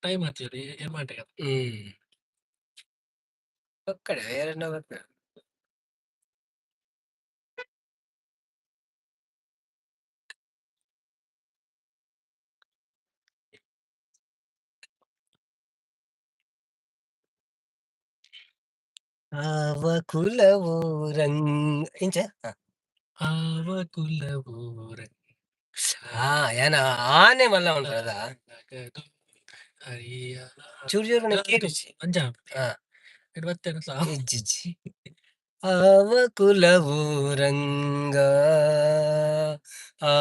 Time ಆತಿರಿ ಏನ್ ಮಾಡ್ರಿ. ಹ್ಮ್ ಪಕ್ಕಡೆ ಯಾರನ್ನ ಬರ್ತಾರೆ. ಆವ ಕುಲವೋ ರಂಗ ಇಂಚ. ಆವ ಕುಲವೋ ಹಾ ಏನ ಆನೆ ಮಲ್ಲ ಉಂಟದ. ಚೂರು ಚೂರು ಕೇಳಿಸಿ. ಪಂಜಾಬ್. ಹಾ. ಬರ್ತೇನೆ. ಇಜ್ಜಿಜ್ಜಿ. ಆವ ಕುಲವೋ ರಂಗ, ಆ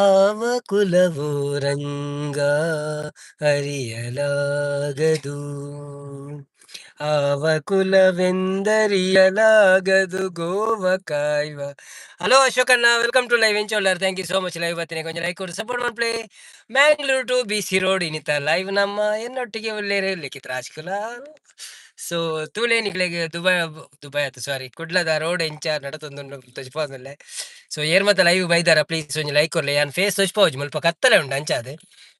ಆವ ಕುಲವೋ ರಂಗ ಅರಿಯಲಾಗದು, ಆವ ಕುಲವೆಂದರಿಯಲಾಗದು ಗೋವ ಕಾಯ್ವ. ಹಲೋ ಅಶೋಕಣ್ಣ, welcome to live. ಎಂಚೋಳ್ಳಾರ್? Thank you so much. Live ಬತ್ತಿನ ಕೊಂಚ ಲೈಕ್ ಕೊಡು, ಸಪೋರ್ಟ್ ಮನ್ಪ್ಲೆ. ಮ್ಯಾಂಗ್ಳೂರ್ ಟು ಬಿ ಸಿ ರೋಡ್ ಇನ್ನಿತ ಲೈವ್ ನಮ್ಮ ಎನ್ನೊಟ್ಟಿಗೆ ಒಳ್ಳೆರು ಲಿಖಿತ್ ರಾಜ್ಕುಲಾಲ್. ಸೊ ತೂಲೆ ನಿಕ್ಲೆಗ್ ದುಬೈ ದುಬೈ ಆತು ಸಾರಿ ಕುಡ್ಲದ ರೋಡ್ ಎಂಚ ನಡತೊಂದುಂಡು ತೋಜಿಪಾವೊಂದುಲ್ಲೆ. ಸೊ ಏರ್ ಮಾತ ಲೈವ್ ಬೈದಾರ ಪ್ಲೀಸ್ ಒಂಜಿ ಲೈಕ್ ಕೊರ್ಲೆ. ಯಾನ್ ಫೇಸ್ ತೋಜಿಪಾವೊಜಿ, ಮುಲ್ಪ ಕತ್ತಲೆ ಉಂಡು ಅಂಚಾದ್.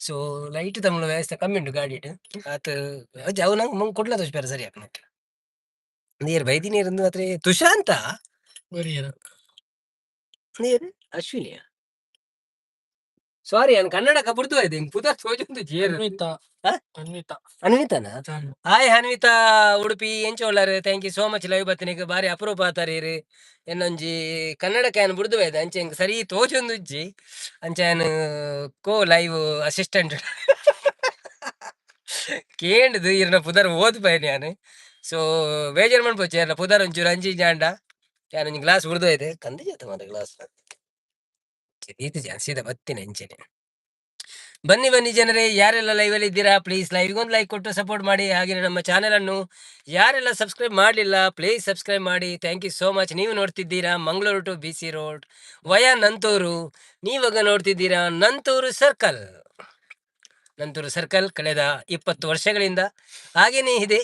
ಸೊ ಲೈಟ್ ತಮ್ಮಲ ವ್ಯವಸ್ಥೆ ಕಮ್ಮಿ ಉಂಡು ಗಾಡಿಡ್ ಆತ್. ಅವು ನಂಗೆ ಮುಂಗ್ ಕುಡ್ಲ ತೋಜಿಪಾರ ಸರಿ ಆಪುನಕ್ಕೆ. ನೀರ್ ಬೈದಿನೀರ್ ಇಂದು ಮಾತ್ರ ತುಷಾಂತ. ಬರಿಯರ. ನೀರ್ ಅಶ್ವಿನಿಯ ಸಾರಿ, ಯಾನ್ ಕನ್ನಡ ಕಬುರ್ದು ಆಯ್ತು ಹಿಂಗ್ ಪುದರ್ ತೋಜೊಂದು ಜೇರು. ಅನ್ವಿತಾ. ಹಾ? ಅನ್ವಿತಾ. ಅನ್ವಿತಾನ? ಹಾಯ್ ಅನ್ವಿತಾ ಉಡುಪಿ, ಎಂಚ Ullal? Thank you so much live ಬತ್ತಿನಿಗ್. ಬಾರಿ ಅಪರೂಪ ಆತಾರೀರ್. ಎನ್ನೊಂಜಿ ಕನ್ನಡಕ್ಕೆ ಯಾನ್ ಬುಡ್ದು ಬೈದೆ ಅಂಚೆ ಎಂಕ್ ಸರಿ ತೋಜೊಂದುಜ್ಜಿ. ಅಂಚ ಯಾನ್ ಕೋ ಲೈವ್ ಅಸಿಸ್ಟೆಂಟ್ ಕೇಂಡ್ದ್ ಇರ್ನ ಪುದರ್ ಓದ್ಪೈನ್ ಯಾನ್. ಸೊ ಬೇಜಾರ್ ಮನ್ಪೊಚ್ಚಿ ಎನ್ನ ಪುದರ್ ಒಂಚೂರು ಅಂಚಿ ಇಂಚಿ ಆಂಡ. ಯಾನ್ ಒಂಜಿ ಗ್ಲಾಸ್ ಬುಡ್ದು ಬೈದೆ ಕಂದು ಜತ ಮಾತ ಗ್ಲಾಸ್ ದೀತಿಜಿ ಯಾನ್ ಸೀದಾ ಬತ್ತಿನ ಇಂಚೆನೆ. ಬನ್ನಿ ಬನ್ನಿ ಜನರೇ, ಯಾರೆಲ್ಲ ಲೈವ್ ಅಲ್ಲಿ ಇದ್ದೀರಾ ಪ್ಲೀಸ್ ಲೈವ್ಗೆ ಒಂದು ಲೈಕ್ ಕೊಟ್ಟು ಸಪೋರ್ಟ್ ಮಾಡಿ. ಹಾಗೆ ನಮ್ಮ ಚಾನೆಲ್ ಅನ್ನು ಯಾರೆಲ್ಲ ಸಬ್ಸ್ಕ್ರೈಬ್ ಮಾಡಲಿಲ್ಲ ಪ್ಲೀಸ್ ಸಬ್ಸ್ಕ್ರೈಬ್ ಮಾಡಿ. Thank you so much. ನೀವು ನೋಡ್ತಿದ್ದೀರಾ Mangaluru to B C road via Nanthoor. ನೀವಾಗ ನೋಡ್ತಿದ್ದೀರಾ ನಂತೂರು ಸರ್ಕಲ್. ನಂತೂರು ಸರ್ಕಲ್ ಕಳೆದ 20 ವರ್ಷಗಳಿಂದ ಹಾಗೇನೇ ಇದೆ.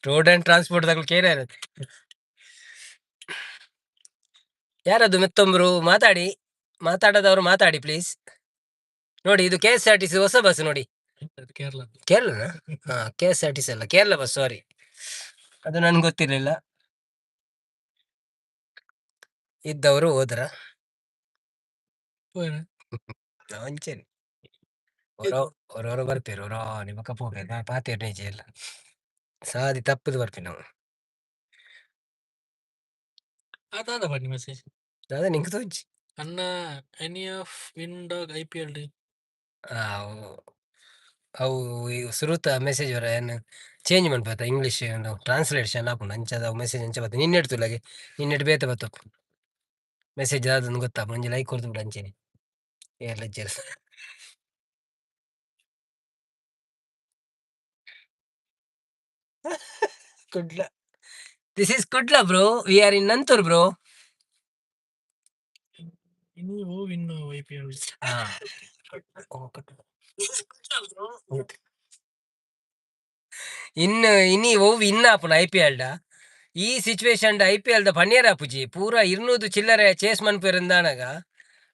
ರೋಡ್ ಅಂಡ್ ಟ್ರಾನ್ಸ್ಪೋರ್ಟ್ ಕೇನ ಇರುತ್ತೆ. ಯಾರದು ಮೆತ್ತೊಂಬ್ರು ಮಾತಾಡಿ, ಮಾತಾಡದವರು ಮಾತಾಡಿ ಪ್ಲೀಸ್. ನೋಡಿ ಇದು K S R T C ಹೊಸ ಬಸ್ ನೋಡಿ. ಕೇರಳ. ಕೇರಳನ? ಹಾ, K S R T C ಅಲ್ಲ, ಕೇರಳ ಬಸ್, ಸಾರಿ, ಅದು ನನ್ಗೆ ಗೊತ್ತಿರ್ಲಿಲ್ಲ. ಇದ್ದವರು ಹೋದ್ರ ಪೋಯಣ. ಅಂಚೆನೆ ಹೊರ ಬರ್ಪೇರು ಹೊರ ನಿಮ್ಮ ಕಪ್ಪು ಪಾತೇರ್ ನಿಜ ಎಲ್ಲ ಸಾದಿ ತಪ್ಪದು ಬರ್ಪಿ ನಾವು. ಅದಾದ ಬನ್ನಿ ಮೆಸೇಜ್. ಅದ ನಿಂಗೆ ತೋಜಿ. ಅಣ್ಣ, any of win dog I P L D. ಅವು ಈ ಸುರುತ ಮೆಸೇಜ್ ವರ ಏನು ಚೇಂಜ್ ಮನ್ಪತ್ತ ಇಂಗ್ಲೀಷ್ ಟ್ರಾನ್ಸ್ಲೇಷನ್ ಆಪುಂಡು ಅಂಚದ ಅವು ಮೆಸೇಜ್ ಅಂಚ ಬತ್ತ. ನಿನ್ನೆಡ್ ತುಲಗೆ ನಿನ್ನೆಡ್ ಬೇತೆ ಬತ್ತಪ್ಪು ಮೆಸೇಜ್ ದಾದನ್ ಗೊತ್ತಾಪ. ಒಂಜಿ ಲೈಕ್ ಕೊರ್ದು ಬಿಡು ಅಂಚೆನೆ. ಏರ್ಲ ಇಜ್ಜೆರ್. Kudla, this is Kudla bro, we are in Nanthoor bro. ಇನಿ ಓ ವಿನ್ I P L. ಇನ್ನು ಇನಿ ಒವ್ ಇನ್ನ ಆಪುಂಡು I P L ಡ? ಈ ಸಿಚುವೇಶನ್ I P L ದ ಪನ್ಯರ ಆಪುಜಿ. ಪೂರ 200 ಚಿಲ್ಲರೆ ಚೇಸ್ ಮನ್ಪೆರ್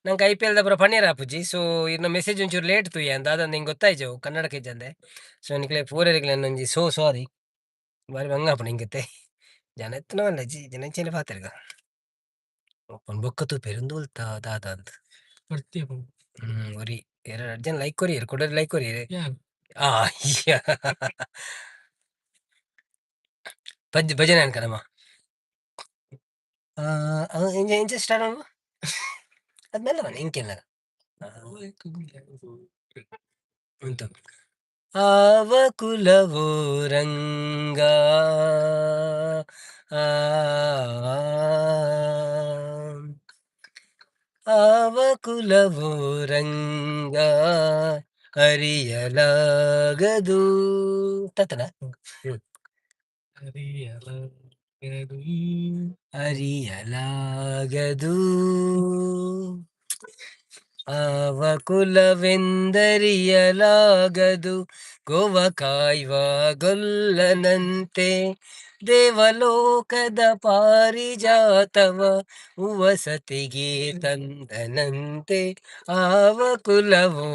ನಂಗೆ I P L ದ ಪೂರ ಪನ್ಯರ ಆಪುಜಿ. ಸೊ ಇರ್ನ ಮೆಸೇಜ್ ಒಂಚೂರು ಲೇಟ್ ತೂಯೆ ಅಂದ್ ದಾದ ನಿಂಗೆ ಗೊತ್ತಾಯ್ಜವು ಕನ್ನಡಕ್ಕೆ ಇಜ್ಜಂದೆ. ಸೊ ನಿಕ್ಲೆ ಪೂರೆರೆಗ್ಲ ಒಂಜಿ ಸೋ ಸಾರಿ. ಬಾರಿ ಬಂಗ ಆಪುಂಡು ಇಂಗತ್ತೆ ಜನ ಎತ್ತನವಲ್ಲ ಜಿ ಜನ ಇಂಚೆನೆ ಪಾತೆರ್ಗ ಒಪ್ಪನ್ ಬೊಕ್ಕ ತೂಪೆರ್ ಉಂದು ಒಲ್ತ ದಾದ ಅಂದ್. ಹ್ಮ್ ಒರಿ ಎರಡು ಜನ ಲೈಕ್ ಕೊರಿಯರ್ ಕುಡರ್ ಲೈಕ್ ಕೊರಿಯರ್. ಯಾನ್ ಆ ಪಜ್ಜ ಭಜನೆ ಅನ್ಕನಮ್ಮ. ಇಂಚ ಇಂಚ ಸ್ಟಾರ್ಟ್ ಮಾಡುವ ಅದ್ಮೆಲ್ಲ ಇಂಕೆಲ್ಲ ಉಂಟು. ಆವ ಕುಲವೋ ರಂಗ, ಆ ಆವ ಕುಲವೋ ರಂಗ ಅರಿಯಲಾಗದು ತತನ ಅರಿಯಲಾಗದು. ಅರಿಯಲಾಗದು. ಆವ ಕುಲವೆಂದರಿಯಲಾಗದು ಗೋವ ಕಾಯ್ವ ಗೊಲ್ಲನಂತೆ ದೇವಲೋಕದ ಪಾರಿಜಾತವ ಉವಸತಿಗೆ ತಂದನಂತೆ ಆವ ಕುಲವೋ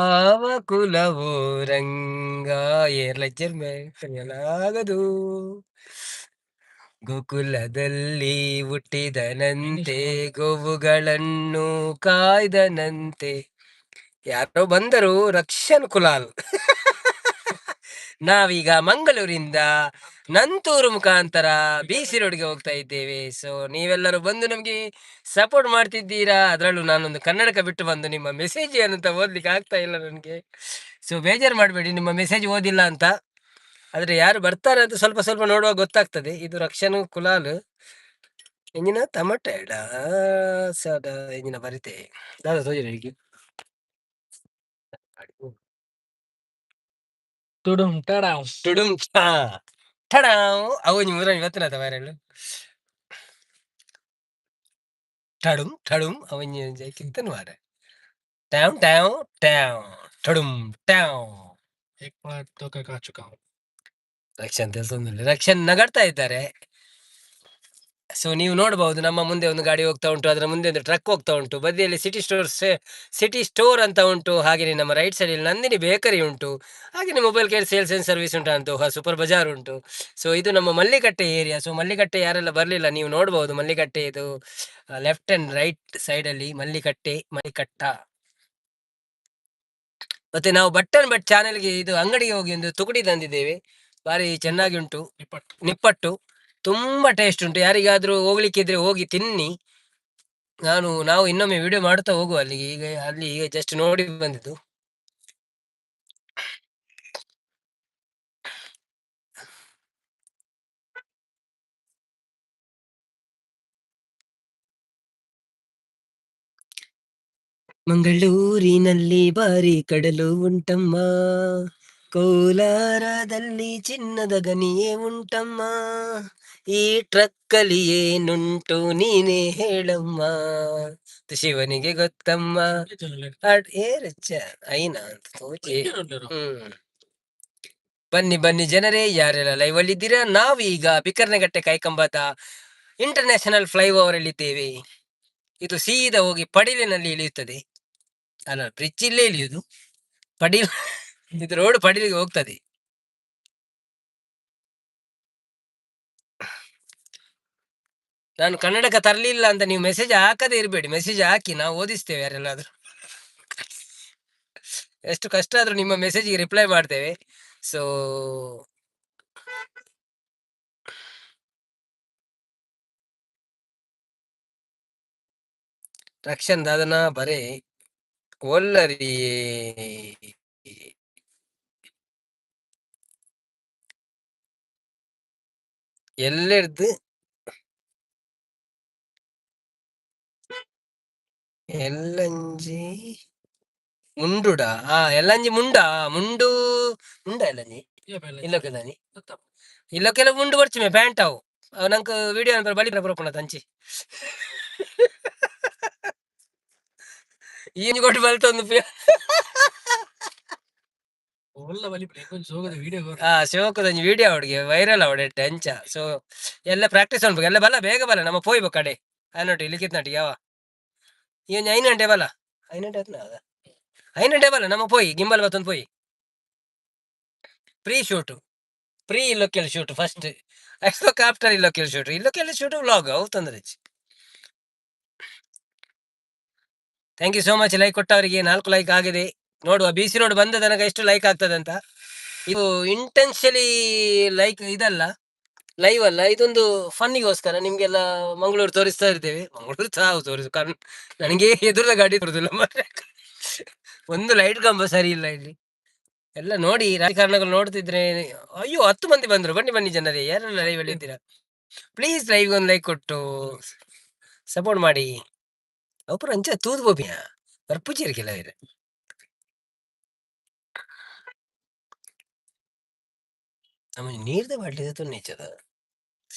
ಆವ ಕುಲವೋ ರಂಗ ಏರ್ಲಜ್ಜರ್ ಕರೆಯಲಾಗದು ಗೋಕುಲದಲ್ಲಿ ಹುಟ್ಟಿದನಂತೆ ಗೋವುಗಳನ್ನು ಕಾಯ್ದನಂತೆ. ಯಾರೋ ಬಂದರು ರಕ್ಷನ್ ಕುಲಾಲ್. ನಾವೀಗ ಮಂಗಳೂರಿಂದ ನಂತೂರು ಮುಖಾಂತರ ಬಿ ಸಿ ರೋಡ್ಗೆ ಹೋಗ್ತಾ ಇದ್ದೇವೆ. ಸೊ ನೀವೆಲ್ಲರೂ ಬಂದು ನಮಗೆ ಸಪೋರ್ಟ್ ಮಾಡ್ತಿದ್ದೀರಾ. ಅದರಲ್ಲೂ ನಾನೊಂದು ಕನ್ನಡಕ ಬಿಟ್ಟು ಬಂದು ನಿಮ್ಮ ಮೆಸೇಜ್ ಏನಂತ ಓದ್ಲಿಕ್ಕೆ ಆಗ್ತಾ ಇಲ್ಲ ನನಗೆ. ಸೊ ಬೇಜಾರು ಮಾಡಬೇಡಿ ನಿಮ್ಮ ಮೆಸೇಜ್ ಓದಿಲ್ಲ ಅಂತ. ಆದರೆ ಯಾರು ಬರ್ತಾರೆ ಅಂತ ಸ್ವಲ್ಪ ಸ್ವಲ್ಪ ನೋಡುವಾಗ ಗೊತ್ತಾಗ್ತದೆ. ಇದು ರಕ್ಷನ್ ಕುಲಾಲ್ ಎಂಜಿನ ತಮಟೆ ಸದ ಎಂಜಿನ ಬರಿತೆ ದಾದಾ ತೋಜಿ. ಟುಡುಂ ಟಡಾಂ. ಟುಡುಂ ಠಾ ಠಡಾಂ ಅವು ಒಂಜಿ ಮೂರನಿ ಬತ್ತನತ ವೈರಲ್ ಠಡುಂ ಠಡುಂ ಅವಂಜಿ ಕಿತ್ತನ್ ಮಾರೆ ಟ್ಯಾವ್ ಟ್ಯಾವ್ ಟ್ಯಾವ್ ಠಡುಂ ಟ್ಯಾವ್. एक बार तो का चुका हूँ. ರಕ್ಷನ್ తెలుಸೊಂದಿಲ್ಲ, ರಕ್ಷನ್ ನಗಡ್ತಾ ಇದ್ದಾರೆ. ಸೊ ನೀವು ನೋಡಬಹುದು, ನಮ್ಮ ಮುಂದೆ ಒಂದು ಗಾಡಿ ಹೋಗ್ತಾ ಉಂಟು, ಅದರ ಮುಂದೆ ಒಂದು ಟ್ರಕ್ ಹೋಗ್ತಾ ಉಂಟು, ಬದಿಯಲ್ಲಿ ಸಿಟಿ ಸ್ಟೋರ್ ಸಿಟಿ ಸ್ಟೋರ್ ಅಂತ ಉಂಟು. ಹಾಗೆಯೇ ನಮ್ಮ ರೈಟ್ ಸೈಡಲ್ಲಿ ನಂದಿನಿ ಬೇಕರಿ ಉಂಟು, ಹಾಗೆಯೇ mobile care sales and service ಉಂಟು ಅಂತ ಸೂಪರ್ ಬಜಾರ್ ಉಂಟು. ಸೊ ಇದು ನಮ್ಮ ಮಲ್ಲಿಕಟ್ಟೆ ಏರಿಯಾ. ಸೊ ಮಲ್ಲಿಕಟ್ಟೆ ಯಾರೆಲ್ಲ ಬರಲಿಲ್ಲ ನೀವು ನೋಡಬಹುದು. ಮಲ್ಲಿಕಟ್ಟೆ ಇದು ಲೆಫ್ಟ್ ಅಂಡ್ ರೈಟ್ ಸೈಡಲ್ಲಿ ಮಲ್ಲಿಕಟ್ಟೆ, ಮಲ್ಲಿಕಟ್ಟ. ಮತ್ತೆ ನಾವು ಬಟ್ಟನ್ ಬಟ್ ಚಾನೆಲ್ಗೆ ಇದು ಅಂಗಡಿಗೆ ಹೋಗಿ ಒಂದು ತುಕಡಿ ತಂದಿದ್ದೇವೆ. ಭಾರಿ ಚೆನ್ನಾಗಿ ಉಂಟು. ನಿಪ್ಪಟ್ಟು. ನಿಪ್ಪಟ್ಟು ತುಂಬಾ ಟೇಸ್ಟ್ ಉಂಟು. ಯಾರಿಗಾದ್ರೂ ಹೋಗ್ಲಿಕ್ಕಿದ್ರೆ ಹೋಗಿ ತಿನ್ನಿ. ನಾವು ಇನ್ನೊಮ್ಮೆ ವಿಡಿಯೋ ಮಾಡ್ತಾ ಹೋಗುವ ಅಲ್ಲಿಗೆ. ಈಗ ಅಲ್ಲಿ ಈಗ ಜಸ್ಟ್ ನೋಡಿ ಬಂದಿದ್ದು. ಮಂಗಳೂರಿನಲ್ಲಿ ಬಾರಿ ಕಡಲು ಉಂಟಮ್ಮ, ಕೋಲಾರದಲ್ಲಿ ಚಿನ್ನದ ಗನಿಯೇ ಉಂಟಮ್ಮ, ಈ ಟ್ರಕ್ಕಲ್ಲಿ ಏನುಂಟು ನೀನೇ ಹೇಳಮ್ಮ, ಶಿವನಿಗೆ ಗೊತ್ತಮ್ಮ. ಏ ರಚ್ಚ ಐನಾ ಅಂತ ತೋಚಿ. ಬನ್ನಿ ಬನ್ನಿ ಜನರೇ, ಯಾರೆಲ್ಲ ಲೈವ್ ಅಲ್ಲಿ ಇದ್ದೀರಾ. ನಾವೀಗ ಬಿಕರ್ನಗಟ್ಟೆ ಕೈಕಂಬದ ಇಂಟರ್ನ್ಯಾಷನಲ್ ಫ್ಲೈಓವರ್ ಅಲ್ಲಿ ಇದ್ದೇವೆ. ಇದು ಸೀದಾ ಹೋಗಿ ಪಡಿಲಿನಲ್ಲಿ ಇಳಿಯುತ್ತದೆ. ಅಲ್ಲ, ಬ್ರಿಡ್ಜ್ ಇಲ್ಲೇ ಇಳಿಯುದು. ಪಡಿಲ್ ಇದು ರೋಡ್ ಪಡಿಲಿಗೆ ಹೋಗ್ತದೆ. ನಾನು ಕನ್ನಡಕ ತರಲಿಲ್ಲ ಅಂತ ನೀವು ಮೆಸೇಜ್ ಹಾಕದೇ ಇರಬೇಡಿ. ಮೆಸೇಜ್ ಹಾಕಿ, ನಾವು ಓದಿಸ್ತೇವೆ. ಯಾರೆಲ್ಲಾದ್ರೂ ಎಷ್ಟು ಕಷ್ಟ ಆದ್ರೂ ನಿಮ್ಮ ಮೆಸೇಜ್ಗೆ ರಿಪ್ಲೈ ಮಾಡ್ತೇವೆ. ಸೊ ರಕ್ಷನ್ ದಾದನ ಬರೇ ಒಲ್ಲರಿ. ಎಲ್ಲೆಡ್ದು ಎಲ್ಲಂಜಿ ಮುಂಡುಡ ಆ ಎಲ್ಲಂಜಿ ಮುಂಡ ಮುಂಡು ಮುಂಡ ಎಲ್ಲಂಜಿ ಇಲ್ಲೊಕೆದಾನಿ ಇಲ್ಲೊಕೆಲ್ಲ ಮುಂಡು ಬರ್ಚುಮೆ ಪ್ಯಾಂಟ್ ಅವು ಅವು ನಂಗೆ ವಿಡಿಯೋ ಅನ್ಪರ ಬಲಿ ಬರೋಪುಣ ತಂಚಿ ಈ ಕೊಟ್ಟು ಬಲ್ತೊಂದು. ಒಲ್ಲ ಬಲಿ ಸೋಗದ ವಿಡಿಯೋ. ಆ ಶೋಕದಂಜಿ ವಿಡಿಯೋ ಅವಡಿಗೆ ವೈರಲ್ ಅವಡೆ ಅಂಚ. ಸೊ ಎಲ್ಲ ಪ್ರಾಕ್ಟೀಸ್ ಉಂಟು. ಎಲ್ಲ ಬಲ ಬೇಗ ಬಲ ನಮ್ಮ ಪೋಯ್ಬ ಕಡೆ ನೋಡಿ ಲಿಖಿತ್ ನಾಟಿ ಯಾವ ಈ ಒಂಜಿ ಐದು ಗಂಟೆ ಬಲ, 5 ಗಂಟೆ ಆತ್ನ ಅದ 5 ಗಂಟೆ ಬಲ ನಮ್ಮ ಪೋಯಿ ಗಿಂಬಲ್ ಬತ್ತೊಂದು ಪೋಯಿ. ಪ್ರೀ ಶೂಟ್, ಪ್ರೀ ಇಲ್ಲೊಕ್ಕೆಲ್ ಶೂಟ್ ಫಸ್ಟ್, ಐಸ್ಲೋಕ್ ಆಫ್ಟರ್ ಇಲ್ಲೊಕ್ಕೆಲ್ ಶೂಟ್, ಇಲ್ಲೊಕ್ಕೆಲ್ ಶೂಟ್ ವ್ಲಾಗ್ ಅವು ತೊಂದರೆ. Thank you so much like ಕೊಟ್ಟವರಿಗೆ. 4 like ಆಗಿದೆ. ನೋಡುವ ಬಿ ಸಿ ರೋಡ್ ಬಂದ ತನಕ ಎಷ್ಟು ಲೈಕ್ ಆಗ್ತದೆ ಅಂತ. ಇದು ಇಂಟೆನ್ಷಲಿ ಲೈಕ್ ಇದಲ್ಲ, ಲೈವ್ ಅಲ್ಲ, ಇದೊಂದು ಫನ್ನಿಗೋಸ್ಕರ ನಿಮ್ಗೆಲ್ಲ ಮಂಗಳೂರು ತೋರಿಸ್ತಾ ಇರ್ತೇವೆ. ಮಂಗಳೂರು ತಾವು ತೋರಿಸು ಕಾರಣ ನನಗೆ ಎದುರದ ಗಾಡಿ ತೋರುದಿಲ್ಲ ಮಾರ್ರೆ. ಒಂದು ಲೈಟ್ ಕಂಬ ಸರಿ ಇಲ್ಲ ಇಲ್ಲಿ. ಎಲ್ಲ ನೋಡಿ ರಾಜಕಾರಣಗಳು ನೋಡ್ತಿದ್ರೆ. ಅಯ್ಯೋ, 10 ಮಂದಿ ಬಂದ್ರು. ಬನ್ನಿ ಬನ್ನಿ ಜನರೇ, ಯಾರೆಲ್ಲ ಲೈವ್ ಅಲ್ಲಿ ಇದ್ದೀರಾ ಪ್ಲೀಸ್ ಲೈವ್ ಒಂದು ಲೈಕ್ ಕೊಟ್ಟು ಸಪೋರ್ಟ್ ಮಾಡಿ. ಅಪುರ ಅಂಚ ತೂದು ಬೋಪಿಯ ಬರ್ಪುಜೀರು ಕೆಲವರು. ನಮ್ಮ ನೀರ್ದ ಬಾಟ್ಲಿ ತುನ್ನಿಚ್ಚದ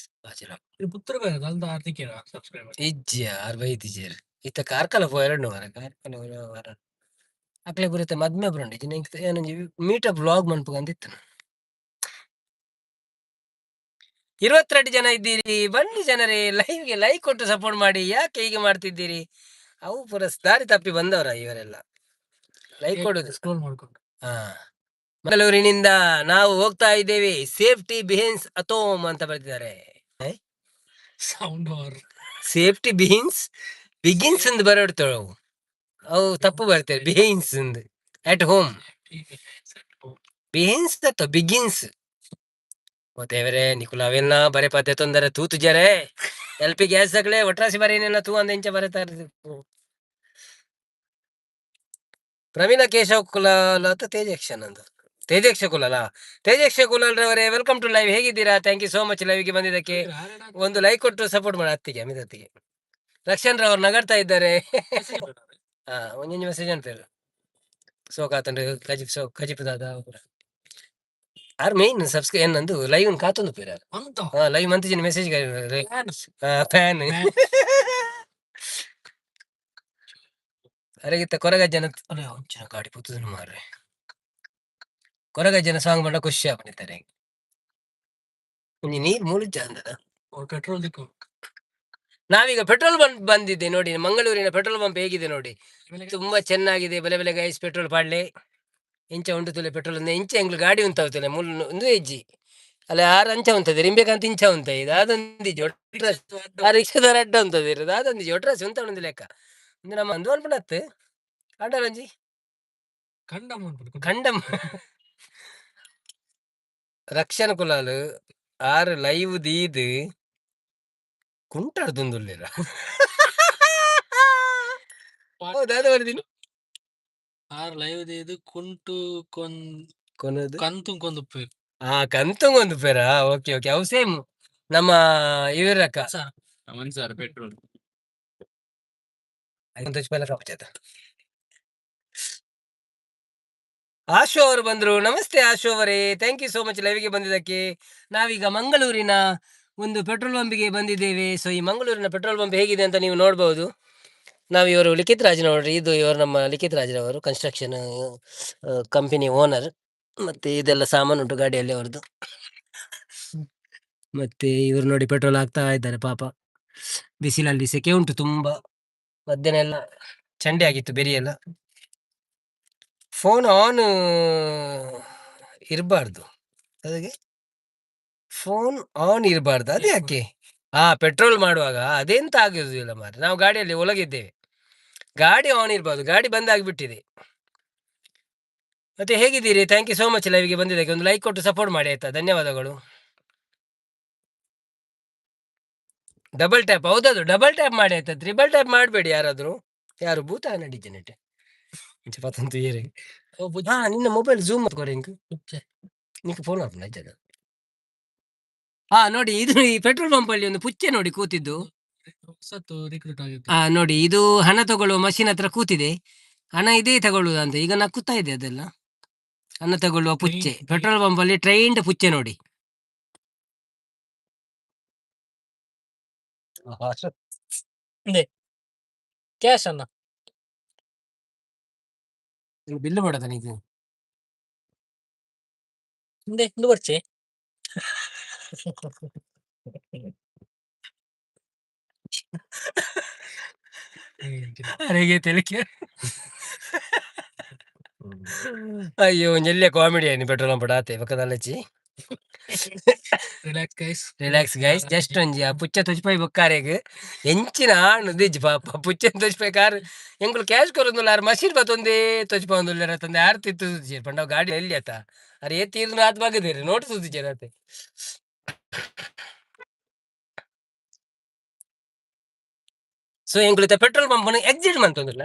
ಪುತ್ರ ದಾಲ್ದ ಆರ್ಥಿಕ ಸಬ್ಸ್ಕ್ರೈಬರ್. ಇಜ್ಜಿ ಆರ್ ಬೈತಿಜೇರ್. ಇತ್ತೆ ಕಾರ್ಕಳ ಪೋಯೆರೆ ಮಾರ್ರೆ ಕಾರ್ಕಳ ವಾರ ಅಕ್ಲೆ ಪೂರ ಇತ್ತೆ ಮದ್ಮೆ ಪೂರ ಉಂಡು ಇಜ್ಜಿಂಡ ಎಂಕ್ ಯಾನೊಂಜಿ ಮೀಟಪ್ ವ್ಲಾಗ್ ಮನ್ಪುಗ ಅಂದ್ ಇತ್ತುಂಡು. 22 ಜನ ಇದ್ದೀರಿ, ಬನ್ನಿ ಜನರೇ, ಲೈವ್ಗೆ ಲೈಕ್ ಕೊಟ್ಟು ಸಪೋರ್ಟ್ ಮಾಡಿ. ಯಾಕೆ ಹೀಗೆ ಮಾಡ್ತಿದ್ದೀರಿ? ಅವು ಪೂರ ದಾರಿ ತಪ್ಪಿ ಬಂದವರ ಇವರೆಲ್ಲ. ಲೈಕ್ ಕೊಡುದು ಸ್ಕ್ರೋಲ್ ಮಾಡ್ಕೊಂಡು. ಹಾ, ಮಂಗಳೂರಿನಿಂದ ನಾವು ಹೋಗ್ತಾ ಇದ್ದೇವೆ, ಸೇಫ್ಟಿ ಬಿಹಿನ್ಸ್ ಅತೋಮ್ ಅಂತ ಬರ್ತಿದ್ದಾರೆ. Sound war. ಸೇಫ್ಟಿ ಬಿಹಿನ್ಸ್ ಬಿಗಿನ್ಸ್ ಅಂತ ಬರೋಡ್ತಾಳೆ ಅವು ಅವು ತಪ್ಪು ಬರ್ತೇವೆ, ಬಿಹಿನ್ಸ್ ಅಂದ್ ಅಟ್ ಹೋಮ್ ಬಿಹಿನ್ಸ್ ಅಥವಾ ಬಿಗಿನ್ಸ್. ಓ ದೇವರೇ, ನಿಕುಲು ಅವೆಲ್ಲ ಬರೆ ಪದ್ಯ ತೊಂದರೆ ತೂತು ಜರೆ ಎಲ್ ಪಿ ಗ್ಯಾಸ್ ತಗಲೆ ಒಟ್ರಾಸಿ ಬರೇನೆಲ್ಲ ತೂ ಅಂದ ಇಂಚ ಬರೆತಾರೆ. ಪ್ರವೀಣ ಕೇಶವ್ ಕುಲಾಲ್ ಅಥವಾ ತೇಜಕ್ಷನ್ ಅಂತ, ತೇಜಕ್ಷ Kulala, ತೇಜಕ್ಷ Kulal ರವರೇ, welcome to live. ಹೇಗಿದ್ದೀರಾ? Thank you so much ಲೈವ್ಗೆ ಬಂದಿದ್ದಕ್ಕೆ. ಒಂದು ಲೈಕ್ ಕೊಟ್ಟು ಸಪೋರ್ಟ್ ಮಾಡಿ. ಅತ್ತಿಗೆ, ಅಮಿತ್ ಅತ್ತಿಗೆ, ರಕ್ಷನ್ ರವರು ನಗಡ್ತಾ ಇದ್ದಾರೆ. ಹಾ, ಒಂದೊಂದು ಮೆಸೇಜ್ ಅಂತಾರೆ. ಸೋಕಾತಂಡು ಕಜಿಪ್, ಸೋ ಕಜಿಪ್ ದಾದ ಆರ್ ಮೇನ್ ಸಬ್ಸ್ಕ್ರೈ ಏನಂದು ಲೈವ್ ಕಾತೊಂದು ಪೇರ. ಹಾ, ಲೈವ್ ಮಂತಿಜಿನ ಮೆಸೇಜ್ ಫ್ಯಾನ್ ಅರೆಗಿತ್ತ ಕೊರಗಜ್ಜನ ಅಲ್ಲ ಒಂಚಿನ ಗಾಡಿ ಪುತ್ತದನು ಮಾರ್ರೆ. ಕೊರಗಜ್ಜನ ಸಾಂಗ್ ಪಂಡ ಖುಷಿ ಆಪುಂಡು. ಒಂಜಿ ನೀರ್ ಮುಳುಜ ಅಂದದ. ಪೆಟ್ರೋಲ್ ದಿಕ್ಕು. ನಾವೀಗ ಪೆಟ್ರೋಲ್ ಬಂಕ್ ಬಂದಿದ್ದೆ ನೋಡಿ. ಮಂಗಳೂರಿನ ಪೆಟ್ರೋಲ್ ಪಂಪ್ ಹೇಗಿದೆ ನೋಡಿ, ತುಂಬಾ ಚೆನ್ನಾಗಿದೆ. ಬೆಲೆ ಬೆಲೆ ಗೈಸ್, ಪೆಟ್ರೋಲ್ ಪಾಡ್ಲೆ. ಇಂಚ ಉಂಟು ತುಲೆ ಪೆಟ್ರೋಲ್ ಇಂಚ ಎಂಗ್ಲು ಗಾಡಿ ಉಂತಾವ್ತಲೆ ಮುಲ್ ಒಂದು ಹೆಜ್ಜಿ ಅಲ್ಲ ಆರು ಅಂಚ ಉಂತದೆ ರಿಂಬೇಕಂತ ಇಂಚ ಉಂತ ಇದು ಅದೊಂದು ಒಟ್ರಾಸಿ ಆ ರಿಕ್ಷಾದವರ ಅಡ್ಡ ಉಂತದೆ ಅದೊಂದು ಒಟ್ರಾಸಿ ಉಂತ ಒಂದು ಲೆಕ್ಕ. ಒಂದು ನಮ್ಮ ಅಂದು ಅನ್ಪುಣತ್ತು ಅಂಡಲಂಜಿ ಕಂಡಮ್ ಅನ್ಪುಂಡು. ಕಂಡಮ್ ರಕ್ಷಣ ಕುಲಾಲು ಆರು ಲೈವ್ ದೀದ್ ಕುಂಟಾಡ್ದುಂದುಲ್ಲೆರ. ಹೌದಾ? ಅದು ಬರ್ದಿನಿ. ಆರ್ ಲೈವ್ ದೀದ್ ಕುಂಟು ಕೊನ್ ಕೊನದು ಕಂತು ಕೊಂದುಪ್ಪು. ಹಾ, ಕಂತುಂಗೊಂದು ಪೇರ. ಓಕೆ ಓಕೆ, ಅವು ಸೇಮ್ ನಮ್ಮ ಇವರಕ್ಕ. ಸರ್. ಒಂದ್ ಪೆಟ್ರೋಲ್. ಆಶು ಅವರು ಬಂದ್ರು. ನಮಸ್ತೆ ಆಶು ಅವರೇ, thank you so much ಲೈವ್ಗೆ ಬಂದಿದ್ದಕ್ಕೆ. ನಾವೀಗ ಮಂಗಳೂರಿನ ಒಂದು ಪೆಟ್ರೋಲ್ ಪಂಪಿಗೆ ಬಂದಿದ್ದೇವೆ. ಸೊ ಈ ಮಂಗಳೂರಿನ ಪೆಟ್ರೋಲ್ ಪಂಪ್ ಹೇಗಿದೆ ಅಂತ ನೀವು ನೋಡ್ಬೋದು. ನಾವು ಇವರು ಲಿಖಿತ್ ರಾಜ್ ನೋಡ್ರಿ, ಇದು ಇವರು ನಮ್ಮ ಲಿಖಿತ್ ರಾಜ್ರವರು, ಕನ್ಸ್ಟ್ರಕ್ಷನ್ ಕಂಪನಿ ಓನರ್. ಮತ್ತೆ ಇದೆಲ್ಲ ಸಾಮಾನು ಉಂಟು ಗಾಡಿಯಲ್ಲಿ ಅವರದ್ದು. ಮತ್ತೆ ಇವರು ನೋಡಿ ಪೆಟ್ರೋಲ್ ಹಾಕ್ತಾ ಇದ್ದಾರೆ ಪಾಪ. ಬಿಸಿಲಲ್ಲಿ ಸೆಕೆ ಉಂಟು ತುಂಬಾ, ಮಧ್ಯಾಹ್ನ ಎಲ್ಲ ಚಂಡಿ ಆಗಿತ್ತು ಬೆರಿಯೆಲ್ಲ. ಫೋನ್ ಆನ್ ಇರಬಾರ್ದು, ಅದಕ್ಕೆ ಫೋನ್ ಆನ್ ಇರಬಾರ್ದು. ಅದು ಯಾಕೆ? ಹಾ, ಪೆಟ್ರೋಲ್ ಮಾಡುವಾಗ ಅದೆಂತ ಆಗುದಿಲ್ಲ ಮಾರ್ರೆ, ನಾವು ಗಾಡಿಯಲ್ಲಿ ಒಳಗಿದ್ದೇವೆ, ಗಾಡಿ ಆನ್ ಇರಬಾರ್ದು, ಗಾಡಿ ಬಂದ್ ಆಗಿಬಿಟ್ಟಿದೆ. ಮತ್ತೆ ಹೇಗಿದ್ದೀರಿ? Thank you so much ಲೈವ್ಗೆ ಬಂದಿದ್ದಕ್ಕೆ. ಒಂದು ಲೈಕ್ ಕೊಟ್ಟು ಸಪೋರ್ಟ್ ಮಾಡಿ ಆಯ್ತಾ? ಧನ್ಯವಾದಗಳು. ಡಬಲ್ ಟ್ಯಾಪ್, ಹೌದದು ಡಬಲ್ ಟ್ಯಾಪ್ ಮಾಡಿ ಆಯ್ತಾ? ತ್ರಿಬಲ್ ಟ್ಯಾಪ್ ಮಾಡಬೇಡಿ ಯಾರಾದ್ರು. ಯಾರು ಭೂತ ನಡಿಜನೆಟ್ ಇಂಚ ಪತಂತು ಏರೆ. ಹಾ, ನಿನ್ನ ಮೊಬೈಲ್ ಝೂಮ್ ಕೊರೆ ಇಂಕ್ ನಿಕ್ ಫೋನ್ ಆಪುಂಡು ಅಜ್ಜದ. ಹಾ ನೋಡಿ, ಇದು ಈ ಪೆಟ್ರೋಲ್ ಪಂಪ್ ಅಲ್ಲಿ ಒಂದು ಪುಚ್ಚೆ ನೋಡಿ ಕೂತಿದ್ದು. ಸತ್ತು ರಿಕ್ರೂಟ್ ಆಗಿತ್ತು. ಆ ನೋಡಿ, ಇದು ಹಣ ತಗೊಳ್ಳುವ ಮಷಿನ್ ಹತ್ರ ಕೂತಿದೆ. ಹಣ ಇದೇ ತಗೊಳ್ಳುವುದು ಅಂತ ಈಗ ನಕ್ಕುತ್ತಾ ಇದೆ ಅದೆಲ್ಲ. ಹಣ ತಗೊಳ್ಳುವ ಪುಚ್ಚೆ, ಪೆಟ್ರೋಲ್ ಪಂಪ್ ಅಲ್ಲಿ ಟ್ರೈನ್ಡ್ ಪುಚ್ಚೆ ನೋಡಿ. ಕ್ಯಾಶ್ ಅನ್ನ. ಬಿಲ್ ಮಾಡದ ನೀನು? ಹಿಂದೆ ಹಿಂದೆ ಬರ್ಚೆ. ಅರೆಗೆ ತೆಲಿಕೆ. ಅಯ್ಯೋ, ಒಂಜೆಲ್ಯ ಕಾಮಿಡಿ ಆಯ್ನಿ ಪೆಟ್ರೋಲ್ ಪಂಪ್ ಆತೆ ಬೊಕ್ಕ. Relax guys. Relax guys, just ಒಂಜಿ ಆ ಪುಚ್ಚ ತುಚ್ಪೈ ಬೊಕ್ಕಾರೆಗ್ ಎಂಚಿನ ಆಣ್ ದಿಜ್ ಪಾಪ ಪುಚ್ಚನ್ ತುಚ್ಪೈ ಕಾರ್ ಎಂಕುಲು ಕ್ಯಾಶ್ ಕೊರೊಂದುಲ್ಲ. ಆರ್ ಮಷೀನ್ ಬತ್ತೊಂದೇ ತೊಚ್ಪಾವೊಂದುಲ್ಲೆರ್ ಅತ್ತಂದೆ ಆರ್ ತಿತ್ತು ತುಜ್ಜೆರ್ ಪಂಡ ಅವು ಗಾಡಿ ಎಲ್ಲಿ ಅತ್ತ ಆರ್ ಏತ್ ತೀರ್ನ ಆತ್ ಬಗ್ಗದೆರ್ ನೋಟು ತುಜ್ಜೆರ್ ಅತೆ. ಸೊ ಎಂಕುಲು ಇತ್ತೆ ಪೆಟ್ರೋಲ್ ಪಂಪ್ ಎಕ್ಸಿಟ್ ಮಂತೊಂದುಲ್ಲ.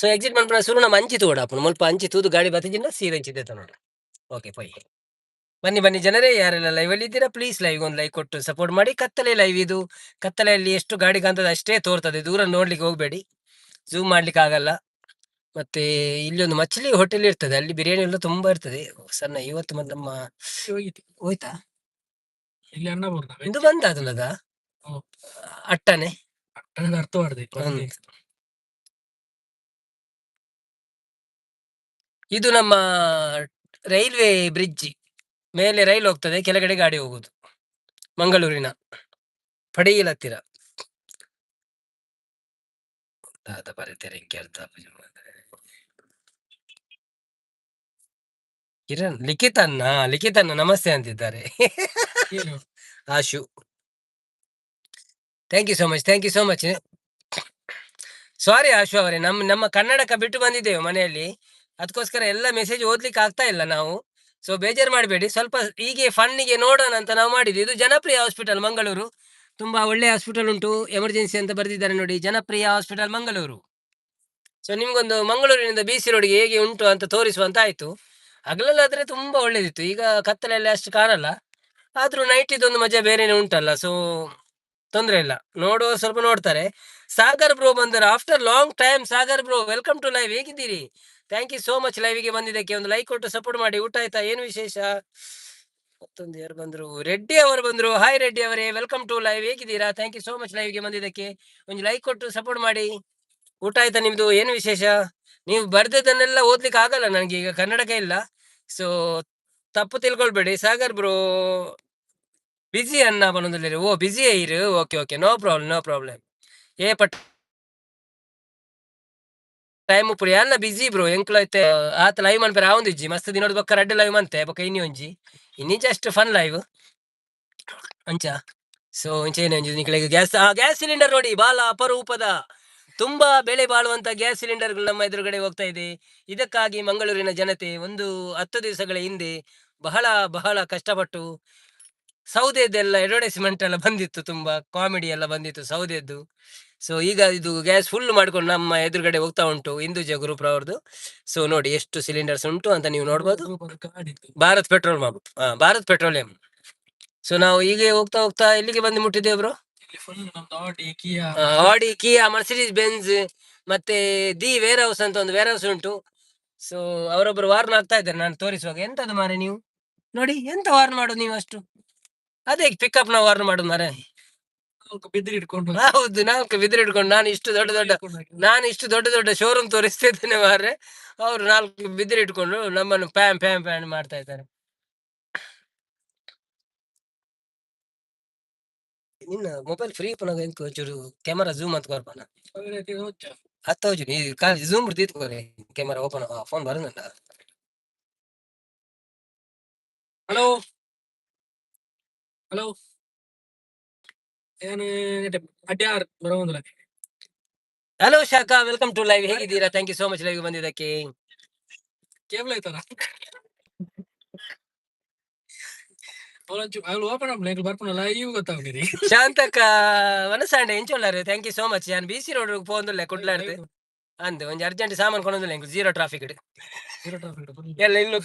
ಸೊ ಎಕ್ಸಿಟ್ ಮನ್ಪುನ ಸುರು ನಮ್ಮ ಅಂಚಿ ತೂವೊಡಾಪುಂಡು. ಮುಲ್ಪ ಅಂಚಿ ತೂದು ಗಾಡಿ ಬತ್ತಿಜಿಂಡ ಸೀದಾ ಇಂಚಿ ದೆತ್ತೊನೊಡು. ಓಕೆ, ಪೋಯಿ ಬನ್ನಿ ಬನ್ನಿ ಜನರೇ, ಯಾರೆಲ್ಲ ಲೈವ್ ಅಲ್ಲಿ ಇದ್ದೀರಾ ಪ್ಲೀಸ್ ಲೈವ್ ಒಂದು ಲೈಕ್ ಕೊಟ್ಟು ಸಪೋರ್ಟ್ ಮಾಡಿ. ಕತ್ತಲೆ ಲೈವ್ ಇದು, ಕತ್ತಲೆಯಲ್ಲಿ ಎಷ್ಟು ಗಾಡಿ ಕಾಣ್ತದೆ ಅಷ್ಟೇ ತೋರ್ತದೆ, ದೂರ ನೋಡ್ಲಿಕ್ಕೆ ಹೋಗಬೇಡಿ, ಝೂಮ್ ಮಾಡ್ಲಿಕ್ಕೆ ಆಗಲ್ಲ. ಮತ್ತೆ ಇಲ್ಲಿ ಒಂದು ಮಚ್ಲಿ ಹೋಟೆಲ್ ಇರ್ತದೆ, ಅಲ್ಲಿ ಬಿರಿಯಾನಿ ಎಲ್ಲ ತುಂಬಾ ಇರ್ತದೆ. ಸಣ್ಣ ಇವತ್ತು ಮತ್ತೆ ನಮ್ಮ ಹೋಯ್ತಾ? ಇಲ್ಲಿ ಅನ್ನಪೂರ್ಣ. ಇಂದು ಬಂದ ಅದನ್ನದ ಹ್ಮ್. ಅಟ್ಟನೆ ಅರ್ಥ ಮಾಡಿದೆ. ಇದು ನಮ್ಮ ರೈಲ್ವೆ ಬ್ರಿಡ್ಜ್. ಮೇಲೆ ರೈಲು ಹೋಗ್ತದೆ, ಕೆಳಗಡೆ ಗಾಡಿ ಹೋಗುದು. ಮಂಗಳೂರಿನ ಪಡೀಲ್ ಹತ್ತಿರ. ದಾದ ಬರೆತೆರೆ ಅರ್ಥ. ಕಿರಣ್ ಲಿಖಿತನ್ನ ಲಿಖಿತನ್ನ ನಮಸ್ತೆ ಅಂತಿದ್ದಾರೆ. ಏನು? ಆಶು, thank you so much, thank you so much. Sorry Ashu ಅವರೇ, ನಮ್ಮ ನಮ್ಮ ಕನ್ನಡಕ ಬಿಟ್ಟು ಬಂದಿದ್ದೇವೆ ಮನೆಯಲ್ಲಿ, ಅದಕ್ಕೋಸ್ಕರ ಎಲ್ಲ ಮೆಸೇಜ್ ಓದ್ಲಿಕ್ಕೆ ಆಗ್ತಾ ಇಲ್ಲ ನಾವು. ಸೊ ಬೇಜಾರು ಮಾಡಬೇಡಿ, ಸ್ವಲ್ಪ ಹೀಗೆ ಫನ್ನಿಗೆ ನೋಡೋಣ ಅಂತ ನಾವು ಮಾಡಿದ್ವಿ. ಇದು ಜನಪ್ರಿಯ ಹಾಸ್ಪಿಟಲ್ ಮಂಗಳೂರು, ತುಂಬಾ ಒಳ್ಳೆ ಹಾಸ್ಪಿಟಲ್ ಉಂಟು. ಎಮರ್ಜೆನ್ಸಿ ಅಂತ ಬರೆದಿದ್ದಾರೆ ನೋಡಿ, ಜನಪ್ರಿಯ ಹಾಸ್ಪಿಟಲ್ ಮಂಗಳೂರು. ಸೊ ನಿಮ್ಗೊಂದು ಮಂಗಳೂರಿನಿಂದ ಬಿ ಸಿ ರೋಡ್ಗೆ ಹೇಗೆ ಉಂಟು ಅಂತ ತೋರಿಸುವಂತ ಆಯ್ತು. ಹಗಲಲ್ಲಾದ್ರೆ ತುಂಬಾ ಒಳ್ಳೇದಿತ್ತು, ಈಗ ಕತ್ತಲೆಲ್ಲ ಅಷ್ಟು ಕಾಣಲ್ಲ. ಆದ್ರೂ ನೈಟ್ ಇದೊಂದು ಮಜಾ ಬೇರೆನೆ ಉಂಟಲ್ಲ, ಸೊ ತೊಂದ್ರೆ ಇಲ್ಲ, ನೋಡುವ ಸ್ವಲ್ಪ ನೋಡ್ತಾರೆ. ಸಾಗರ್ ಬ್ರೋ ಬಂದರು after long time. Sagar bro, welcome to live. ಹೇಗಿದ್ದೀರಿ? Thank you so much ಲೈವ್ಗೆ ಬಂದಿದ್ದಕ್ಕೆ. ಒಂದು ಲೈಕ್ ಕೊಟ್ಟು ಸಪೋರ್ಟ್ ಮಾಡಿ. ಊಟ ಆಯ್ತಾ? ಏನು ವಿಶೇಷ? ಮತ್ತೊಂದು ಯಾರು ಬಂದ್ರು? ರೆಡ್ಡಿ ಅವರು ಬಂದ್ರು. ಹಾಯ್ ರೆಡ್ಡಿ ಅವರೇ, welcome to live. ಹೇಗಿದ್ದೀರಾ? Thank you so much ಲೈವ್ಗೆ ಬಂದಿದ್ದಕ್ಕೆ. ಒಂದು ಲೈಕ್ ಕೊಟ್ಟು ಸಪೋರ್ಟ್ ಮಾಡಿ. ಊಟ ಆಯ್ತಾ ನಿಮ್ದು? ಏನು ವಿಶೇಷ? ನೀವು ಬರ್ದದ್ದನ್ನೆಲ್ಲ ಓದ್ಲಿಕ್ಕೆ ಆಗಲ್ಲ ನನಗೆ, ಈಗ ಕನ್ನಡಕ ಇಲ್ಲ, ಸೊ ತಪ್ಪು ತಿಳ್ಕೊಳ್ಬೇಡಿ. ಸಾಗರ್ ಬ್ರೋ ಬಿಸಿ ಅನ್ನ ಬನ್ನೊಂದುಲ್ಲೆರ್. ಓ ಬಿಸಿ ಇರು. Okay okay, no problem, no problem. ಏಪ ಟೈಮ್ ಉಪ್ಪುಡು ಯಾನ್ಲ ಬಿಸಿ ಬ್ರೋ. ಎಂಕ್ಲ ಇತ್ತೆ ಆತ್ ಲೈವ್ ಮನ್ಪೆರೆ ಆವೊಂದಿಜ್ಜಿ. ಮಸ್ತ್ ದಿನೊಡು ಬೊಕ್ಕ ರಡ್ಡ್ ಲೈವ್ ಮಂತೆ, ಬೊಕ್ಕ ಇನಿ ಒಂಜಿ, ಇನಿ ಜಸ್ಟ್ ಫನ್ ಲೈವ್ ಅಂಚ. ಸೊ ಇಂಚ ಒಂಜಿ ನಿಕ್ಲೆಗ್ ಗ್ಯಾಸ್, ಆ ಗ್ಯಾಸ್ ಸಿಲಿಂಡರ್ ನೋಡಿ, ಬಾಲ ಅಪರೂಪದ ತುಂಬಾ ಬೆಲೆ ಬಾಳುವಂತ ಗ್ಯಾಸ್ ಸಿಲಿಂಡರ್ಗಳು ನಮ್ಮ ಎದುರುಗಡೆ ಹೋಗ್ತಾ ಇದೆ. ಇದಕ್ಕಾಗಿ ಮಂಗಳೂರಿನ ಜನತೆ ಒಂದು 10 ದಿವಸಗಳ ಹಿಂದೆ ಬಹಳ ಬಹಳ ಕಷ್ಟಪಟ್ಟು ಸೌದೆದ್ದೆಲ್ಲ ಅಡ್ವರ್ಟೈಸ್ಮೆಂಟ್ ಎಲ್ಲ ಬಂದಿತ್ತು, ತುಂಬಾ ಕಾಮಿಡಿ ಎಲ್ಲ ಬಂದಿತ್ತು ಸೌದೆದ್ದು. ಸೊ ಈಗ ಇದು ಗ್ಯಾಸ್ ಫುಲ್ ಮಾಡ್ಕೊಂಡು ನಮ್ಮ ಎದುರುಗಡೆ ಹೋಗ್ತಾ ಉಂಟು, ಇಂದೂಜಾ ಗ್ರೂಪ್ ಅವರದ್ದು. ಸೊ ನೋಡಿ ಎಷ್ಟು ಸಿಲಿಂಡರ್ಸ್ ಉಂಟು ಅಂತ ನೀವು ನೋಡ್ಬೋದು. Bharat petrol pump, Bharat petroleum. ಸೊ ನಾವು ಹೀಗೆ ಹೋಗ್ತಾ ಹೋಗ್ತಾ ಎಲ್ಲಿಗೆ ಬಂದು ಮುಟ್ಟಿದ್ದೇವೆ ಬ್ರೋ? ಆಡಿ, ಕಿಯಾ, ಮರ್ಸಿಡೀಸ್ ಬೆನ್ಸ್, ಮತ್ತೆ the wear house ಅಂತ ಒಂದು ವೇರ್ ಹೌಸ್ ಉಂಟು. ಸೊ ಅವರೊಬ್ಬರು ವಾರ್ನ್ ಆಗ್ತಾ ಇದ್ದಾರೆ ನಾನು ತೋರಿಸುವಾಗ. ಎಂತದು ಮಾರೆ ನೀವು ನೋಡಿ, ಎಂತ ವಾರ್ನ್ ಮಾಡೋದು ನೀವು ಅಷ್ಟು? ಅದೇ ಪಿಕಪ್ ನ ವಾರ್ನ್ ಮಾಡೋದು ಮಾರೆ. ಬಿದ್ರಿ ಇಟ್ಕೊಂಡು. ಹೌದು, ನಾಲ್ಕು ಬಿದಿರು ಹಿಡ್ಕೊಂಡು. ನಾನು ಇಷ್ಟು ದೊಡ್ಡ ದೊಡ್ಡ ಶೋರೂಮ್ ತೋರಿಸ್ತಿದ್ದೇನೆ ಮಾರ್ರೆ, ಅವರು ನಾಲ್ಕು ಬಿದಿರು ಇಟ್ಕೊಂಡು ನಮ್ಮನ್ನು ಪ್ಯಾನ್ ಪ್ಯಾನ್ ಪ್ಯಾನ್ ಮಾಡ್ತಾ ಇದ್ದಾರೆ. ನಿನ್ನ ಮೊಬೈಲ್ ಫ್ರೀ ಪುನಗ ಎಂಕ್ ಒಂಚೂರು ಕ್ಯಾಮರಾ ಝೂಮ್ ಅಂತ ಕೊರ್ಪನ. ಅತ್ತ ಹೋಜು ಈ ಝೂಮ್ ದೀತ್ಕೊರೆ ಕ್ಯಾಮರಾ ಓಪನ್. ಫೋನ್ ಬರುದುಂಡ? ಹಲೋ ಹಲೋ, ಏನು ಅಡ್ಯಾರ್ ಬರೋಂದಿಲ್ಲ. Hello Shakha, welcome to live. ಹೇಗಿದ್ದೀರಾ? Thank you so much live ಬಂದಿದ್ದಕ್ಕೆ. ಕೇಬಲ್ ಐತಲ್ಲ ಅವಳು ಓಪನ್ ಆಪ್ಲೆ ಬರ್ಪುನ ಲೈವ್ ಗೊತ್ತಾಗ್ತದೆ. Shantakka ವನಸಾಂಡೆ ಎಂಚೊಲ್ಲಾರು? Thank you so much. ಯಾನ್ ಬಿ ಸಿ ರೋಡ್ ಪೋಂದುಲ್ಲೆ ಕುಡ್ಲಾಡ್ದು ಅಂದ್ ಒಂಜಿ ಅರ್ಜೆಂಟ್ ಸಾಮಾನ್ ಕೊನೊಂದುಲ್ಲೆ ಎಂಕ್ ಜೀರೋ ಟ್ರಾಫಿಕ್. Zero traffic. ಎಲ್ಲ ಇಲ್ಲೂ.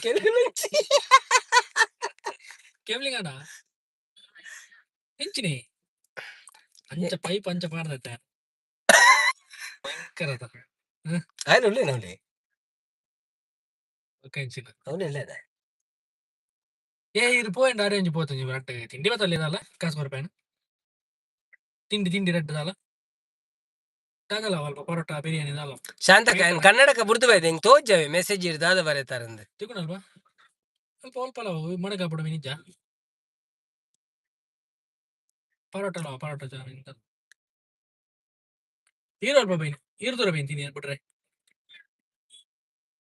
ಕೇಬ್ಲಿಂಗ್ ಅಣ್ಣ ಎಂಚಿನಿ ಅಂಚ ಪೈಪ್ ಅಂಚ ಪಾಡ್ದಟ್ಟೆ ಭಯಂಕರ ಅದ. ಆಯ್ತು, ಉಳ್ಳೆ ಉಳ್ಳೆ. ಬೊಕ್ಕ ಎಂಚಿನ? ಅವನಿಲ್ಲ. ಏ ಇರು ಪೋಯಂಡ ಅರೇಂಜ್ ಪೋತಂಜಿ ರಡ್ಡ್ ತಿಂಡಿ ಬತ್ತಲ್ಲ ದಾಲ ಕಾಸು ಕೊರ್ಪೇನ ತಿಂಡಿ ತಿಂಡಿ ರಡ್ಡ್ ದಾಲ ದಾದಲ ಅಲ್ಪ ಪರೋಟ ಬಿರಿಯಾನಿ ದಾಲ. ಶಾಂತಕ್ಕ ಕನ್ನಡಕ ಬುರ್ದು ಬೈದೆ, ಹಿಂಗ್ ತೋಜವೆ ಮೆಸೇಜ್ ಇರ್ ದಾದ ಬರೆತಾರಂದು. ತಿಕ್ಕುನಲ್ವಾ ಅಲ್ಪ ಅಲ್ಪ ಮಡಗ ಪಡು ನಿಜ ಪರೋಟ ಅಲ್ವಾ ಪರೋಟ ಇಂತ ಈರು ಅಲ್ಪ ಬೈನ್ ಈರು ದೂರ ಬೈನ್ ತಿಂಡಿ ಬಿಟ್ರೆ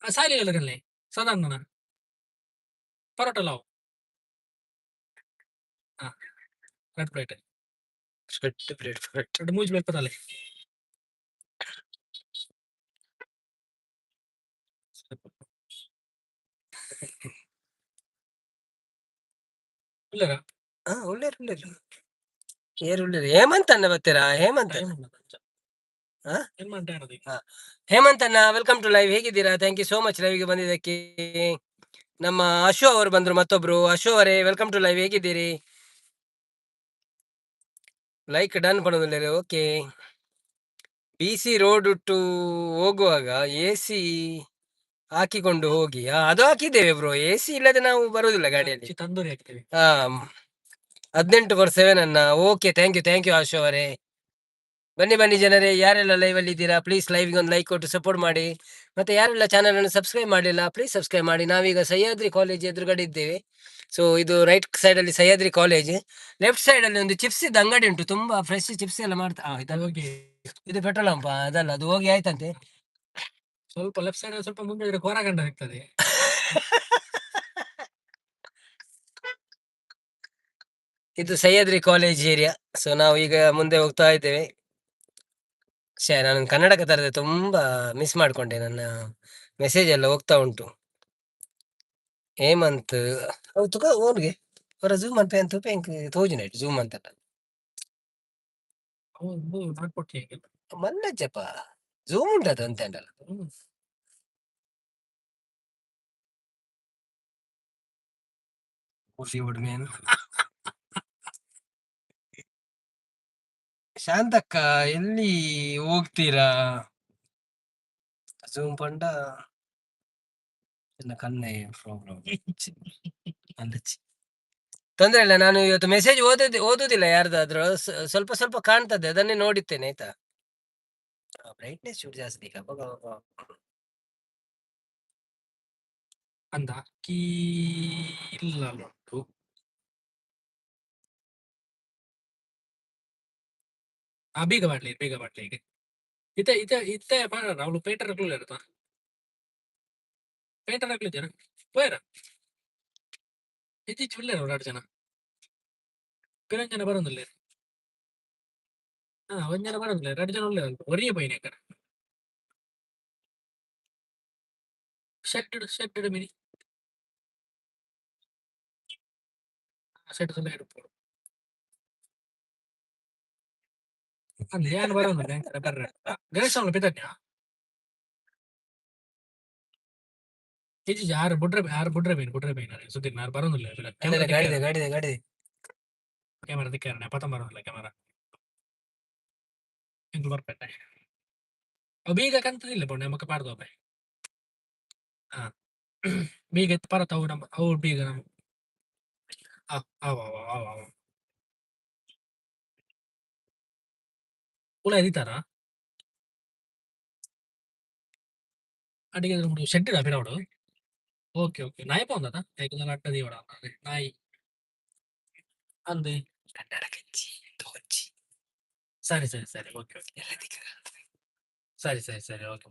ಆ ಸಾಲಿ ಕಲ್ಲೆ ಸಾಧಾರಣ ಪರೋಟ ಲಾವ್ ಹಾ red plate. Red plate paratha. Red ಮೂಜಿ ಪ್ಲೇಟ್ ಪದಾಲೆ. ಉಲ್ಲೆರಾ? ಹಾ, ಉಳ್ಳೇರು ಉಳ್ಳೇರು. ಏರು ಉಳ್ಳೇರು. ಹೇಮಂತ್ ಅಣ್ಣ ಬರ್ತೀರಾ? ಹೇಮಂತ್. ಟೈಮ್ ಉಂಡದ ಅಂಚ. ಹಾ? ಏನ್ ಮಾಡ್ತಾ ಹಾ. ಹೇಮಂತ್ ಅಣ್ಣ, welcome to live. ಹೇಗಿದ್ದೀರಾ? Thank you so much ಲೈವ್ಗೆ ಬಂದಿದ್ದಕ್ಕೆ. ನಮ್ಮ ಅಶು ಅವರು ಬಂದ್ರು ಮತ್ತೊಬ್ರು. ಅಶು ಅವರೇ, welcome to live. ಹೇಗಿದ್ದೀರಿ? ಲೈಕ್ ಡನ್ ಪಣೋದುಲ್ಲೆರ್. Okay. B C road to ಹೋಗುವಾಗ ಎ ಸಿ ಹಾಕಿಕೊಂಡು ಹೋಗಿ. ಅದು ಹಾಕಿದ್ದೇವೆ ಬ್ರೋ. ಎ ಸಿ ಇಲ್ಲದೆ ನಾವು ಬರುವುದಿಲ್ಲ ಗಾಡಿಯಲ್ಲಿ. ತಂದೂರಿ ಹಾಕ್ತೇವೆ. ಹಾ, 18/7 ಅನ್ನ. Okay, thank you, thank you Ashu ಅವರೇ. ಬನ್ನಿ ಬನ್ನಿ ಜನರೇ, ಯಾರೆಲ್ಲ ಲೈವ್ ಅಲ್ಲಿ ಇದ್ದೀರಾ ಪ್ಲೀಸ್ ಲೈವ್ಗೆ ಒಂದು ಲೈಕ್ ಕೊಟ್ಟು ಸಪೋರ್ಟ್ ಮಾಡಿ. ಮತ್ತೆ ಯಾರೆಲ್ಲ ಚಾನಲ್ ಅನ್ನು ಸಬ್ಸ್ಕ್ರೈಬ್ ಮಾಡಿಲ್ಲ ಪ್ಲೀಸ್ ಸಬ್ಸ್ಕ್ರೈಬ್ ಮಾಡಿ. ನಾವೀಗ ಸಹ್ಯಾದ್ರಿ ಕಾಲೇಜ್ ಎದುರುಗಡೆ ಇದ್ದೇವೆ. ಸೊ ಇದು ರೈಟ್ ಸೈಡ್ ಅಲ್ಲಿ ಸಹ್ಯಾದ್ರಿ ಕಾಲೇಜ್, ಲೆಫ್ಟ್ ಸೈಡ್ ಅಲ್ಲಿ ಒಂದು ಚಿಪ್ಸ್ ಇದ್ದ ಅಂಗಡಿ ಉಂಟು, ತುಂಬಾ ಫ್ರೆಶ್ ಚಿಪ್ಸ್ ಎಲ್ಲ ಮಾಡ್ತಾ ಇದಲ್ಲ. ಹೋಗಿ. ಇದು ಪೆಟ್ರೋಲ್ ಪಂಪ್ ಅದಲ್ಲ, ಅದು ಹೋಗಿ ಆಯ್ತಂತೆ. ಸ್ವಲ್ಪ ಲೆಫ್ಟ್ ಸೈಡ್ ಸ್ವಲ್ಪ ಮುಂದೆ ಇದ್ರೆ ಕೋರಗಂಡ ಸಿಗ್ತದೆ. ಇದು ಸಹ್ಯಾದ್ರಿ ಕಾಲೇಜ್ ಏರಿಯಾ. ಸೊ ನಾವು ಈಗ ಮುಂದೆ ಹೋಗ್ತಾ ಇದ್ದೇವೆ. ಶೇ, ನಾನು ಕನ್ನಡಕ ತರದೆ ತುಂಬಾ ಮಿಸ್ ಮಾಡ್ಕೊಂಡೆ, ನನ್ನ ಮೆಸೇಜ್ ಎಲ್ಲ ಹೋಗ್ತಾ ಉಂಟು. ಹೇಮಂತ್ ಅವು ತುಕ ಓನ್ಗೆ ಅವರ ಝೂಮ್ ಅಂತ ಅಂತ ಎಂಕ್ ತೋಜುನೈಟ್ ಝೂಮ್ ಅಂತ. ಒಂದು ನಾಲ್ಕು. ಮಲ್ಲಜ್ಜಪ್ಪ ಝೂಮ್ ಉಂಟದು ಅಂತ ಅಂಡಲ್ಲ. ಮೇನ್ ಶಾಂತಕ್ಕ ಎಲ್ಲಿ ಹೋಗ್ತೀರಾ? ಝೂಮ್ ಪಂಡ ಎಲ್ಲ ಕಣ್ಣೆ ಪ್ರಾಬ್ಲಮ್ ಅಂದಚ್ಚಿ ತೊಂದ್ರೆ ಇಲ್ಲ. ನಾನು ಇವತ್ತು ಮೆಸೇಜ್ ಓದುದಿಲ್ಲ ಯಾರ್ದಾದ್ರು, ಸ್ವಲ್ಪ ಸ್ವಲ್ಪ ಕಾಣ್ತದೆ, ಅದನ್ನೇ ನೋಡಿತ್ತೇನೆ ಆಯ್ತಾ. ಬ್ರೈಟ್ನೆಸ್ ಚೂರು ಜಾಸ್ತಿ. ಅಂದ ಕೀ ಇಲ್ಲ ಉಂಟು. ಆ ಬೇಗ ಮಾಡ್ಲಿ, ಬೇಗ ಮಾಡ್ಲಿ ಈಗ. ಇತ್ತೆ ಇತ್ತೆ ಇತ್ತೆ ಮಾಡ ಅವಳು ಪೇಂಟರ್ ಇರ್ತಾ ಪೇಂಟರ್ ಹಾಕ್ಲಿದ್ದೀರ ಪೋಯರ ಇತ್ತೀಚೆ ಉಳ್ಳೇರು ಎರಡು ಜನ ಪಿರಂಜನ ಬರೋದಿಲ್ಲ. ಹಾ, ಒಂದ್ ಜನ ಬರೋದಿಲ್ಲ, ಎರಡು ಜನ ಉಳ್ಳೇರು ಒರಿಯೇ ಪೋಯಿನ ಕಡೆ ಶೆಡ್ ಶೆಡ್ ಮಿನಿ ಶೆಡ್ ಸುಲ್ಲ ಇರ್ಬೋದು. ಅಂದ್ ಯಾನ್ ಬರೋದಿಲ್ಲ ಬರ್ರೆ ಗಣೇಶ್ ಅವನು ಪಿತನ್ಯ ಇಜ್ಜಿ ಯಾರು ಬುಡ್ರೆ ಯಾರು ಬುಡ್ರೆ ಬೈನ್ ಬುಡ್ರೆ ಬೈನ್ ಸುದ್ದಿ ನಾನು ಬರೋದಿಲ್ಲ. ಅಲ್ಲ, ಗಾಡಿದೆ ಗಾಡಿದೆ ಗಾಡಿದೆ. ಕ್ಯಾಮರಾ ದಿಕ್ಕಾರನೆ ಪತಂ ಬರೋದಿಲ್ಲ ಕ್ಯಾಮರಾ ಎಂಕುಲು ಬರ್ಪೆಟ್ಟೆ ಅವು ಬೇಗ ಕಂತದಿಲ್ಲ ಪೊಣ್ಣೆ ನಮಕ್ ಪಾಡ್ದೋಪೆ. ಹಾ, ಬೇಗ ಪರತ ಅವು ನಮ್ಮ ಅವು ಬೇಗ ನಮ್ಮ ಆ ಅವ ಅವ ಅವ ಅವ ಉಳ ಎದಿತಾರ ಅಡಿಗೆ ಶೆಡ್ ಪಿರವಡು. ಓಕೆ ಓಕೆ, ನಾಯಿ ಪೋಂದದ ಐಕುಲ ಅಡ್ಡ ದೀವಡ ನಾಯಿ ಅಂದೆ. ಕನ್ನಡ ಕೆಂಚಿ ತೋಚಿ. ಸರಿ ಸರಿ ಸರಿ, ಓಕೆ ಓಕೆ. ಎಲ್ಲ ದಿಕ್ಕ. ಸರಿ ಸರಿ ಸರಿ, ಓಕೆ.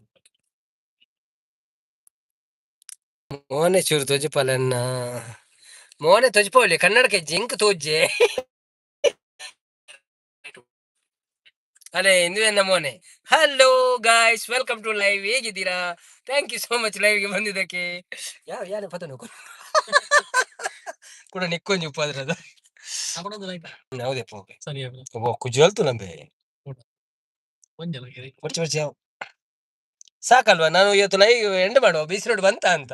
ಮೋನೆ ಚೂರು ತೋಜಿಪಾಲನ್ನ ಮೋನೆ ತೋಜಿಪೋಲಿ ಕನ್ನಡಕ್ಕೆ ಜಿಂಕ್ ತೋಜೆ ಅಲೆ ಇಂದುವೆನ್ನ ಮೋನೆ. Hello guys, welcome to live. ಹೇಗಿದ್ದೀರಾ? Thank you so much ಲೈವ್ಗೆ ಬಂದಿದ್ದಕ್ಕೆ. ಯಾವ ಯಾರು ಪತನು ಕೂಡ ನಿಕ್ಕೊಂಜಿ ಉಪ್ಪಾದ್ರದ. ಅವನೊಂದು ಲೈಟ್. ಹೌದಪ್ಪ, ಓಕೆ. ಸರಿ. ಒಬ್ಬ ಕುಜಲ್ತು ನಂಬೆ. ಒಂಜಲ ಗಿರಿ. ಬರ್ಚಿ ಬರ್ಚಿ ಯಾವ ಸಾಕಲ್ವಾ? ನಾನು ಇವತ್ತು ಲೈವ್ ಎಂಡ್ ಮಾಡುವ, ಬಿಸಿರೋಡ್ ಬಂತ ಅಂತ.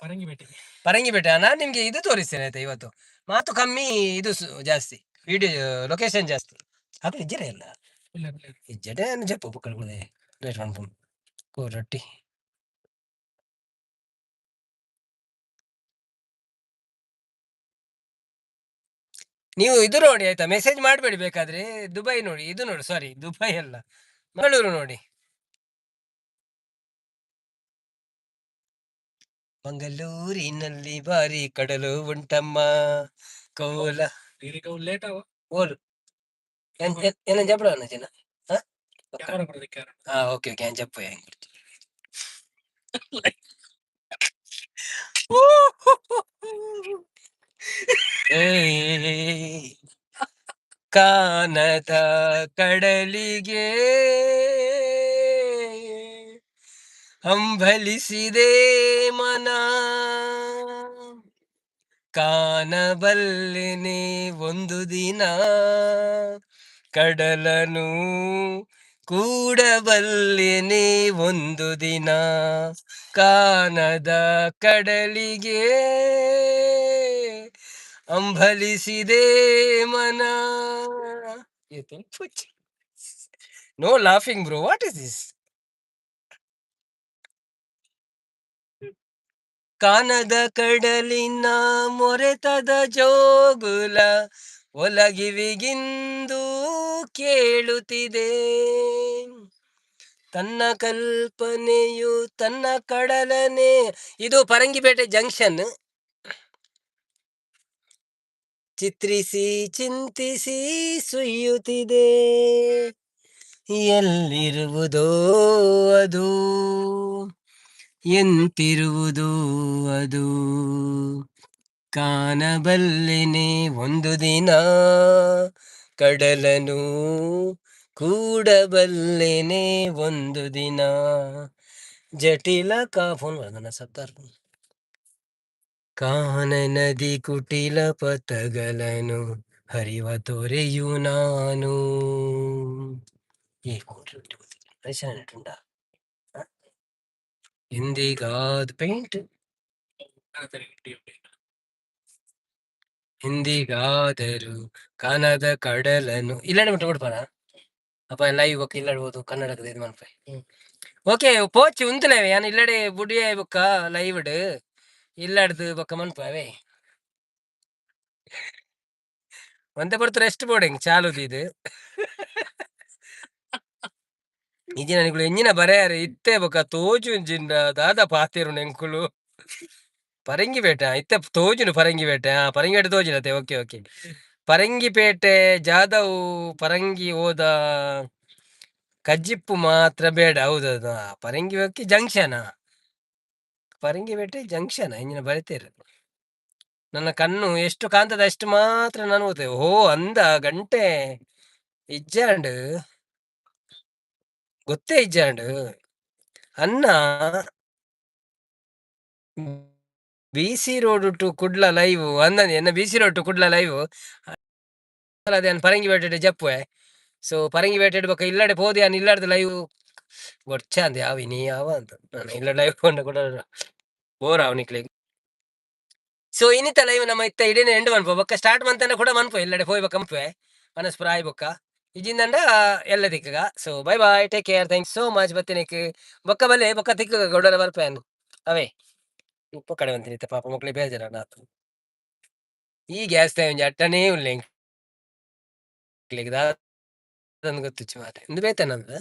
ಪರಂಗಿ ಬೇಟೆ. ಪರಂಗಿ ಬೆಟ್ಟ. ನಾನು ನಿಮ್ಗೆ ಇದು ತೋರಿಸ್ತೇನೆ ಆಯ್ತಾ? ಇವತ್ತು ಮಾತು ಕಮ್ಮಿ, ಇದು ಜಾಸ್ತಿ, ವಿಡಿಯೋ ಲೊಕೇಶನ್ ಜಾಸ್ತಿ. ಅದು ಇಜ್ಜರೆ ಅಲ್ಲ. ಇಲ್ಲ ಇಲ್ಲ. ಇಜ್ಜಡೆ ಜಪ್ಪು ಪುಕ್ಕಳು ರೇಟ್ ಪನ್ಪುಂಡು ರೊಟ್ಟಿ. ನೀವು ಇದು ನೋಡಿ ಆಯ್ತಾ, ಮೆಸೇಜ್ ಮಾಡಬೇಡಿ ಬೇಕಾದ್ರೆ. ದುಬೈ ನೋಡಿ, ಇದು ನೋಡಿ, ಸಾರಿ ದುಬೈ ಅಲ್ಲ, ಮಂಗಳೂರು ನೋಡಿ. ಮಂಗಳೂರಿನಲ್ಲಿ ಬಾರಿ ಕಡಲು ಉಂಟಮ್ಮ ಕೋಲ. ಲೇಟ್ ಆವ. ಓಲು ಏನ ಜಪ್ಪಡ ಜನ. ಕ್ಯಾಮರಾ ಬರೋದಕ್ಕೆ. ಹಾ, ಓಕೆ ಓಕೆ, ಜಪ್ಪು. ಕಾನದ ಕಡಲಿಗೆ ಹಂಬಲಿಸಿದೆ ಮನ, ಕಾಣಬಲ್ಲೆನೆ ಒಂದು ದಿನ ಕಡಲನು ಕೂಡಬಲ್ಲೆನೆ ಒಂದು ದಿನ ಕಾನದ ಕಡಲಿಗೆ ಅಂಬಲಿಸಿದೆ ಮನ. No laughing bro, what is this? ಕಾನದ ಕಡಲಿನ ಮೊರೆತದ ಜೋಗುಲ ಒಲಗಿವಿಗಿಂದು ಕೇಳುತ್ತಿದೆ. ತನ್ನ ಕಲ್ಪನೆಯು ತನ್ನ ಕಡಲನೆ. ಇದು ಪರಂಗಿಪೇಟೆ ಜಂಕ್ಷನ್. ಚಿತ್ರಿಸಿ ಚಿಂತಿಸಿ ಸುಯ್ಯುತ್ತಿದೆ. ಎಲ್ಲಿರುವುದೋ ಅದು, ಎಂತಿರುವುದೋ ಅದು, ಕಾಣಬಲ್ಲೆನೆ ಒಂದು ದಿನ, ಕಡಲನು ಕೂಡಬಲ್ಲೆನೆ ಒಂದು ದಿನ. ಜಟಿಲ ಕಾ ಫೋನ್ ಬರ್ದನ ಸತ್ತಾರ್. ಕಾನ ನದಿ ಕುಟಿಲ ಪಥಗಳನ್ನು ಹರಿವ ತೊರೆಯು ನಾನು. ಏ ಉಂಟಾ ಎಂದಿಗಾದ ಪೇಂಟ್. ಎಂದಿಗಾದರೂ ಕಾಣದ ಕಡಲನು ಇಲ್ಲಡೆ ಬಿಟ್ಟು ಕೊಡ್ಪಾನ ಅಪ್ಪ ಲೈವ್ ಬೊಕ್ಕ ಇಲ್ಲಡ್ಬೋದು ಕನ್ನಡದ ಇದು ಮನ್ಪೆ. ಓಕೆ, ಪೋಚಿ ಉಂತುಲೇವೆ ಯಾನ್ ಇಲ್ಲಡೆ ಬುಡಿಯ ಬೊಕ್ಕ ಲೈವ್ ಇಲ್ಲಡ್ದು ಬೊಕ್ಕ ಮನ್ಪವೇ. ಒಂತೆ ಪೊರ್ತು ರೆಸ್ಟ್ ಬೋಡಿಂಗ್ ಚಾಲುದಿದು. ಇಜಿನ ನಿಕುಲು ಎಂಜಿನ ಬರೆಯಾರೆ ಇತ್ತೆ ಬೊಕ್ಕ ತೋಜುಂಜಿಂಡ ದಾದ ಪಾತೆರುನ ಎಂಕುಲು. ಪರಂಗಿಪೇಟೆ ಇತ್ತೆ ತೋಜುಂಡು ಪರಂಗಿಪೇಟೆ. ಆ ಪರಂಗಿಪೇಟೆ ತೋಜುಂಡತೆ. ಓಕೆ ಓಕೆ, ಪರಂಗಿಪೇಟೆ ಜಾದವ್ ಪರಂಗಿ ಹೋದ ಕಜ್ಜಿಪ್ಪು ಮಾತ್ರ ಬೇಡ. ಹೌದೌದು, ಪರಂಗಿ ಜಂಕ್ಷನ್, ಪರಂಗಿಪೇಟೆ ಜಂಕ್ಷನ್ ಎಂಜಿನ ಬರೆತೇರು. ನನ್ನ ಕಣ್ಣು ಎಷ್ಟು ಕಾಂತದ ಅಷ್ಟು ಮಾತ್ರ ನಾನು ಓದ್ತೆ. ಓ ಅಂದ ಗಂಟೆ ಇಜ್ಜಾಂಡ್, ಗೊತ್ತೇ ಇಜ್ಜಾಂಡ್. ಅನ್ನ B C road to Kudla live ಅಂದ. ಎನ್ನ B C road to Kudla live ಅದೇ ಪರಂಗಿಪೇಟೆ ಜಪ್ಪುವೆ. ಸೊ ಪರಂಗಿಪೇಟೆ ಬೊಕ್ಕ ಇಲ್ಲಡೆ ಪೋದು ಯಾನ್ ಇಲ್ಲಡ್ದು ಲೈವ್ ಬೊಡ್ಚ ಅಂದ್ ಯಾವ ಇನಿ ಯಾವ ಅಂತ ನಾನು ಇಲ್ಲ ಲೈವ್ ಕೊಂಡ ಕೂಡ ಬೋರ್ ಆವ್ ನಿಕ್ಲೆಗ್. ಸೊ ಇನ್ನಿತ ಲೈವ್ ನಮ್ಮ ಇತ್ತ ಇಡೀ ಎಂಡ್ ಮನ್ಪು ಬೊಕ್ಕ ಸ್ಟಾರ್ಟ್ ಮಂತನ ಕೂಡ ಮನ್ಪು ಇಲ್ಲಡೆ ಪೋಯ್ ಬೊಕ್ಕ ಮನ್ಪುವೆ ಮನಸ್ಪುರ ಆಯ್ ಬೊಕ್ಕ ಇಜಿಂದಂಡ ಎಲ್ಲ ದಿಕ್ಕಗ. So bye bye, take care, thanks so much ಬತ್ತಿನಿಕ್. ಬೊಕ್ಕ ಬಲ್ಲೆ ಬೊಕ್ಕ ತಿಕ್ಕಗ ಗೌಡರ ಬರ್ಪೇನ್ ಅವೇ ಉಪ್ಪ ಕಡೆ ಬಂತೀನಿ. ಪಾಪ ಮಕ್ಳಿಗೆ ಬೇಜಾರ. ಈ ಗ್ಯಾಸ್ ಒಂಜಿ ಅಟ್ಟನೇ ಉಲ್ಲೆ ಎಂಕ್ಲೆಗ್ ದಾದಂದ್ ಗೊತ್ತುಜ್ಜಿ ಮಾರ್ರೆ. ಉಂದು ಬೇತೆ ನಂದು.